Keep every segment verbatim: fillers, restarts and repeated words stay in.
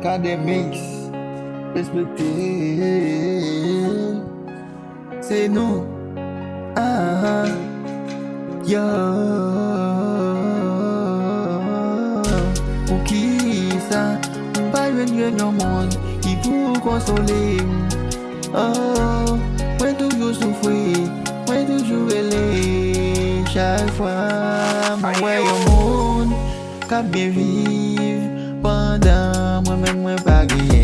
Kadè Mix, respekte. Se nou. Ah, yo. Poukisa m pa jwenn, jwenn yon moun ki pou konsole m? Oh, mwen toujou soufri, mwen toujou rele. Chak fwa mwen wè yon moun k ap byen viv, pandan mwen menm mwen pa genyen.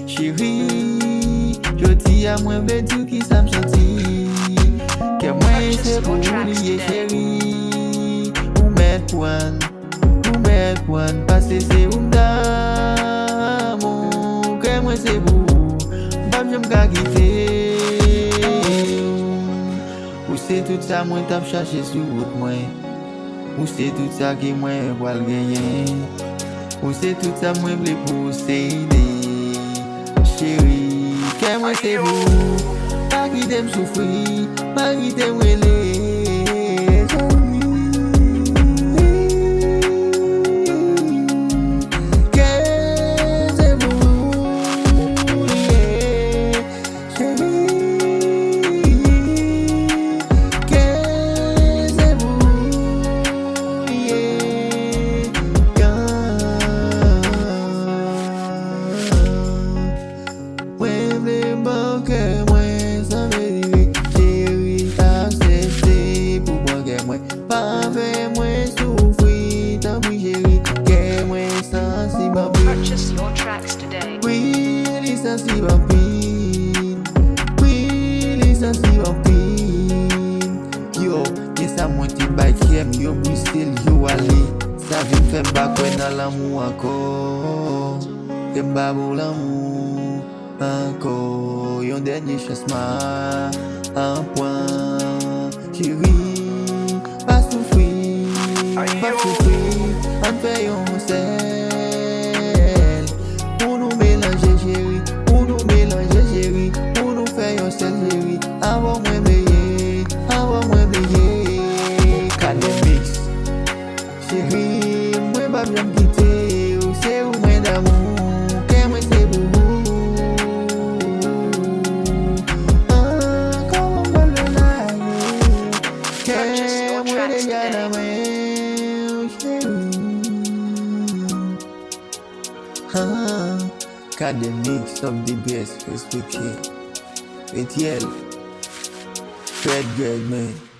Cheri, jodi a mwen vle di w kisa m santi. Kè mwen se pou ou li ye, cheri. Ou mèt pran, ou mèt pran, paske se ou m damou. Kè mwen se pou ou, m p ap janm ka kite w. Ou se tout sa mwen t ap chache sou wout mwen. Ou se tout sa ke mwen pral genyen. Ou se tout sa mwen vle posede. Cheri, kè mwen se pou ou. Pa kite m soufri, pa kite m rele. Kè se pou ou li ye. Cheri, kè se pou ou li ye. Mwen vle ban kè mwen san mezire. Cheri, aksepte pou pran kè mwen. Pa fè mwen soufri, tanpri cheri. Kè mwen sansib anpil. Purchase your tracks today. Wi, li sansib anpil. Wi, li sansib anpil. Yo, gen sa mwen te bay kè m, yo brise l, yo ale. Sa vin fè m pa kwè nan lanmou ankò. Ke m pa ba w lanmou ankò. Yon dènye chans m ap pran. Cheri, pa soufri, pa soufri. Ann fè yon sèl. Pou nou melanje, cheri, pou nou melanje, cheri. Pou nou fè yon sèl, cheri. Avè w mwen vle ye, avè w mwen vle ye. Kadè Mix. Cheri, mwen p ap janm kite w, se ou mwen damou, kè mwen se pou ou. Ankò m p ap lage, kè mwen deja nan men w, cheri. Ah, Kadè Mix of the best, respekte. Etyèl, Fred Greg, man.